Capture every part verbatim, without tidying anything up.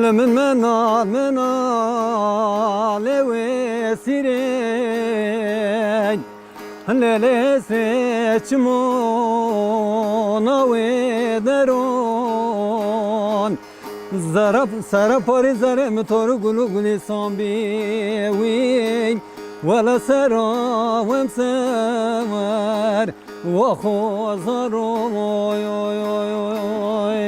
Li min mena, mena lê wê sîrê. Lê lê sê çimona wê deron. Zeref, seref parî zerê min tor û gul û gulîsan bî wî. Wele sera wem sewer. Wa xwezar oy, oy, oy, oy.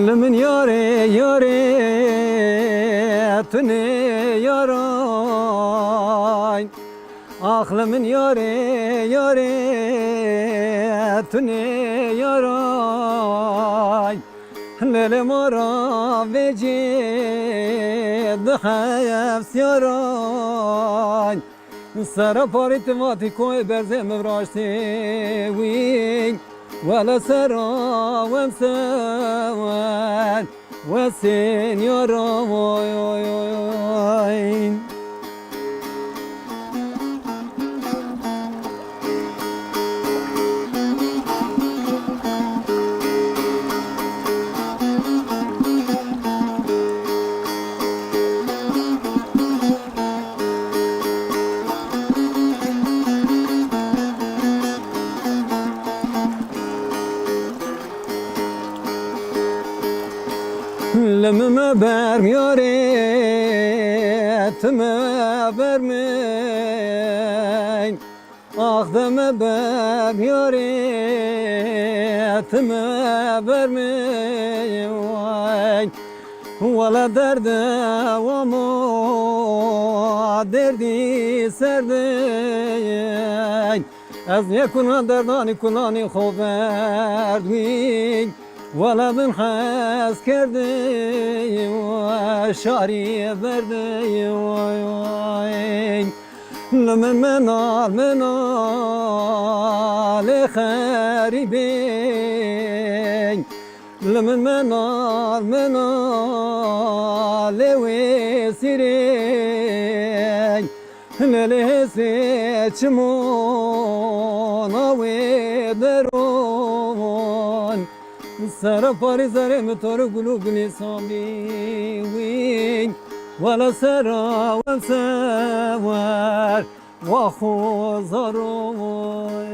Li min yarê, yarê, tu ne yaray. Ax li min yarê, yarê, tu ne yaray. Lê lê ma ra vecê di heft yaray. Sera parî ti vatî koyê berzê min viraştê wî. Wele sera wem sewer. Wesên yara vay, vay, vay. Li min me bermiyarê, tu me bermê. Ax de me bermiyarê, tu me bermê. Wele derde wamo derdî serdê. Ez yê kuna derdanî kunanî xwe berd wî. Wele bin hez kerdê şarî berdê. Li min menal, menal ê xerîbê. Li min menal, menal ê wê sîrê. Lê lê hêsê çimona wê deron. Sera parî zerê min tor û gul û gulîsan bî wî. Wele sera wem sewer. Wa xwezar oy.